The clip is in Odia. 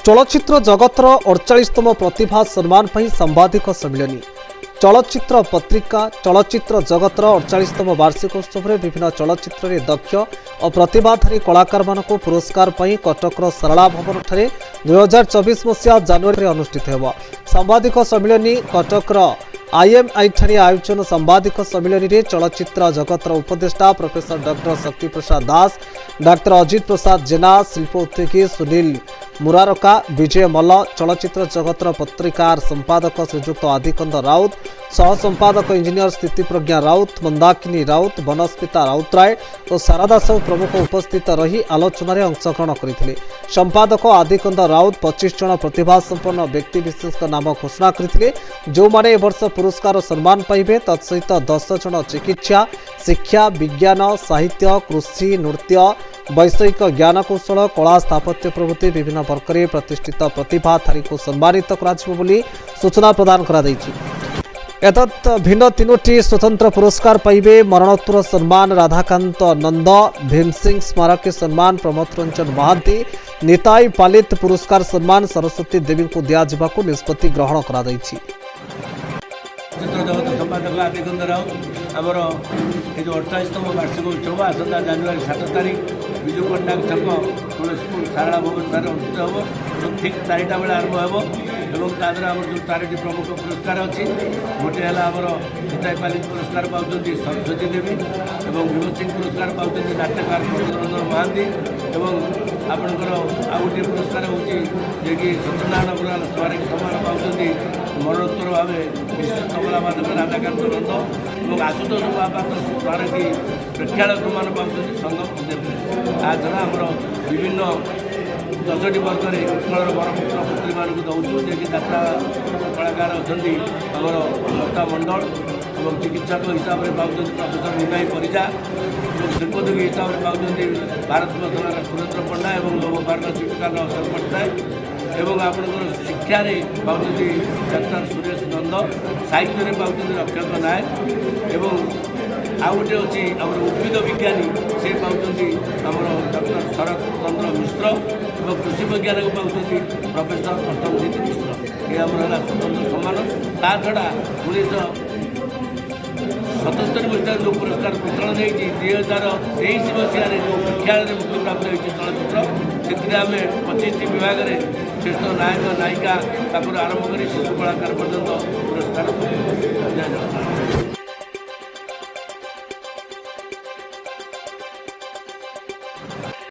ଚଳଚ୍ଚିତ୍ର ଜଗତର 48ତମ ପ୍ରତିଭା ସମ୍ମାନ ପାଇଁ ସାମ୍ବାଦିକ ସମ୍ମିଳନୀ। ଚଳଚ୍ଚିତ୍ର ପତ୍ରିକା ଚଳଚ୍ଚିତ୍ର ଜଗତର 48ତମ ବାର୍ଷିକ ଉତ୍ସବରେ ବିଭିନ୍ନ ଚଳଚ୍ଚିତ୍ରରେ ଦକ୍ଷ ଓ ପ୍ରତିଭାଧାରୀ କଳାକାରମାନଙ୍କୁ ପୁରସ୍କାର ପାଇଁ କଟକର ସାରଳା ଭବନଠାରେ 2024 ମସିହା ଜାନୁଆରୀରେ ଅନୁଷ୍ଠିତ ହେବ। ସାମ୍ବାଦିକ ସମ୍ମିଳନୀ କଟକର ଆଇଏମ୍ଆଇଠାରେ ଆୟୋଜନ। ସାମ୍ବାଦିକ ସମ୍ମିଳନୀରେ ଚଳଚ୍ଚିତ୍ର ଜଗତର ଉପଦେଷ୍ଟା ପ୍ରଫେସର ଡକ୍ଟର ଶକ୍ତିପ୍ରସାଦ ଦାସ, ଡାକ୍ତର ଅଜିତ ପ୍ରସାଦ ଜେନା, ଶିଳ୍ପ ଉଦ୍ୟୋଗୀ ସୁନୀଲ ମୁରାରକା, ବିଜୟ ମଲ୍ଲ, ଚଳଚ୍ଚିତ୍ର ଜଗତର ପତ୍ରିକାର ସମ୍ପାଦକ ଶ୍ରୀଯୁକ୍ତ ଆଦିକନ୍ଦ ରାଉତ, ସହ ସମ୍ପାଦକ ଇଞ୍ଜିନିୟର ସ୍ଥିତିପ୍ରଜ୍ଞା ରାଉତ, ମନ୍ଦାକିନୀ ରାଉତ, ବନସ୍ମିତା ରାଉତରାୟ ଓ ଶାରଦା ସାହୁ ପ୍ରମୁଖ ଉପସ୍ଥିତ ରହି ଆଲୋଚନାରେ ଅଂଶଗ୍ରହଣ କରିଥିଲେ। ସମ୍ପାଦକ ଆଦିକନ୍ଦ ରାଉତ 25 ଜଣ ପ୍ରତିଭାସମ୍ପନ୍ନ ବ୍ୟକ୍ତିବିଶେଷଙ୍କ ନାମ ଘୋଷଣା କରିଥିଲେ, ଯେଉଁମାନେ ଏ ବର୍ଷ ପୁରସ୍କାର ସମ୍ମାନ ପାଇବେ। ତତ୍ସହିତ 10 ଜଣ ଚିକିତ୍ସା, ଶିକ୍ଷା, ବିଜ୍ଞାନ, ସାହିତ୍ୟ, କୃଷି, ନୃତ୍ୟ, ବୈଷୟିକ ଜ୍ଞାନକୌଶଳ, କଳା, ସ୍ଥାପତ୍ୟ ପ୍ରଭୃତି ବିଭିନ୍ନ ବର୍ଗରେ ପ୍ରତିଷ୍ଠିତ ପ୍ରତିଭାଧାରୀଙ୍କୁ ସମ୍ମାନିତ କରାଯିବ ବୋଲି ସୂଚନା ପ୍ରଦାନ କରାଯାଇଛି। ଏତତ୍ ଭିନ୍ନ ତିନୋଟି ସ୍ୱତନ୍ତ୍ର ପୁରସ୍କାର ପାଇବେ। ମରଣୋତ୍ତର ସମ୍ମାନ ରାଧାକାନ୍ତ ନନ୍ଦ, ଭୀମସିଂ ସ୍ମାରକୀ ସମ୍ମାନ ପ୍ରମୋଦ ରଞ୍ଜନ ମହାନ୍ତି, ନିତାଇ ପାଲିତ ପୁରସ୍କାର ସମ୍ମାନ ସରସ୍ୱତୀ ଦେବୀଙ୍କୁ ଦିଆଯିବାକୁ ନିଷ୍ପତ୍ତି ଗ୍ରହଣ କରାଯାଇଛି। ଚିତ୍ର ଜଗତ ସମ୍ପାଦକ ଆଦିକନ୍ଦ ରାଉତ। ଆମର ଏ ଯେଉଁ 48ତମ ବାର୍ଷିକ ଉତ୍ସବ ଆସନ୍ତା ଜାନୁଆରୀ 7 ତାରିଖ ବିଜୁ ପଟ୍ଟନାୟକ ଛକ, ତୁଳସୀପୁର, ସାରଳା ଭବନଠାରେ ଅନୁଷ୍ଠିତ ହେବ ଏବଂ ଠିକ୍ 4ଟା ବେଳେ ଆରମ୍ଭ ହେବ। ଏବଂ ତା ଦେହରେ ଆମର ଯେଉଁ ଚାରୋଟି ପ୍ରମୁଖ ପୁରସ୍କାର ଅଛି, ଗୋଟିଏ ହେଲା ଆମର ନିତାଇ ପାଲିତ ପୁରସ୍କାର ପାଉଛନ୍ତି ସରସ୍ୱତୀ ଦେବୀ ଏବଂ ଭୀମ ସିଂ ପୁରସ୍କାର ପାଉଛନ୍ତି ନାଟ୍ୟକାର ପ୍ରମୋଦ ରଞ୍ଜନ ମହାନ୍ତି ଏବଂ ଆପଣଙ୍କର ଆଉ ଗୋଟିଏ ପୁରସ୍କାର ହେଉଛି ଯିଏକି ସତ୍ୟନାରାୟଣ ଅଗ୍ରୱାଲ ସ୍ମାରକୀ ସମ୍ମାନ ପାଉଛନ୍ତି ମରଣୋତ୍ତର ଭାବେ ବିଶିଷ୍ଟ ତବଲା ବାଦକ ରାଧାକାନ୍ତ ନନ୍ଦ ଏବଂ ଆଶୁତୋଷ ମହାପାତ୍ର ସ୍ମାରକୀ ପ୍ରେକ୍ଷାଳୟ ସମ୍ମାନ ପାଉଛନ୍ତି ସଙ୍ଗମ ଦେବ। ତା ଛଡ଼ା ଆମର ବିଭିନ୍ନ 10ଟି ବର୍ଗରେ ଉତ୍କଳର ବରପୁତ୍ର ପୁତ୍ରୀମାନଙ୍କୁ ଦେଉଛୁ, ଯିଏକି ଯାତ୍ରା କଳାକାର ଅଛନ୍ତି ଆମର ଲତା ମଣ୍ଡଳ ଏବଂ ଚିକିତ୍ସକ ହିସାବରେ ପାଉଛନ୍ତି ପ୍ରଫେସର ନିମାଇ ପରିଜା ଏବଂ ଶିଳ୍ପୋଦ୍ୟୋଗୀ ହିସାବରେ ପାଉଛନ୍ତି ଭାରତ ମସଲାର ସୁରେନ୍ଦ୍ର ପଣ୍ଡା ଏବଂ ନବ ଫାର୍ମାସ୍ୟୁଟିକାଲର ଅଶୋକ ପଟ୍ଟନାୟକ ଏବଂ ଆପଣଙ୍କର ଶିକ୍ଷାରେ ପାଉଛନ୍ତି ଡକ୍ଟର ସୁରେଶ ନନ୍ଦ, ସାହିତ୍ୟରେ ପାଉଛନ୍ତି ରକ୍ଷକ ନାୟକ ଏବଂ ଆଉ ଗୋଟେ ଅଛି ଆମର ଉଦ୍ଭିଦ ବିଜ୍ଞାନୀ, ସେ ପାଉଛନ୍ତି ଆମର ଡକ୍ଟର ଶରତ ଚନ୍ଦ୍ର ମିଶ୍ର ଏବଂ କୃଷି ବୈଜ୍ଞାନିକ ପାଉଛନ୍ତି ପ୍ରଫେସର ଅଷ୍ଟମଜିତ ମିଶ୍ର। ଏ ଆମର ହେଲା ସ୍ୱତନ୍ତ୍ର ସମ୍ମାନ। ତା ଛଡ଼ା 1977 ମସିହାରେ ଯେଉଁ ପୁରସ୍କାର ପ୍ରଚଳନ ହେଇଛି, 2023 ମସିହାରେ ଯେଉଁ ପ୍ରେକ୍ଷାଳୟରେ ମୁକ୍ତିପ୍ରାପ୍ତ ହେଇଛି ଚଳଚ୍ଚିତ୍ର, ସେଥିରେ ଆମେ 25ଟି ବିଭାଗରେ ଶ୍ରେଷ୍ଠ ନାୟକ, ନାୟିକା ତାଙ୍କରୁ ଆରମ୍ଭ କରି ଶିଶୁ କଳାକାର ପର୍ଯ୍ୟନ୍ତ ପୁରସ୍କାର। ଜୟ ଜଗନ୍ନାଥ।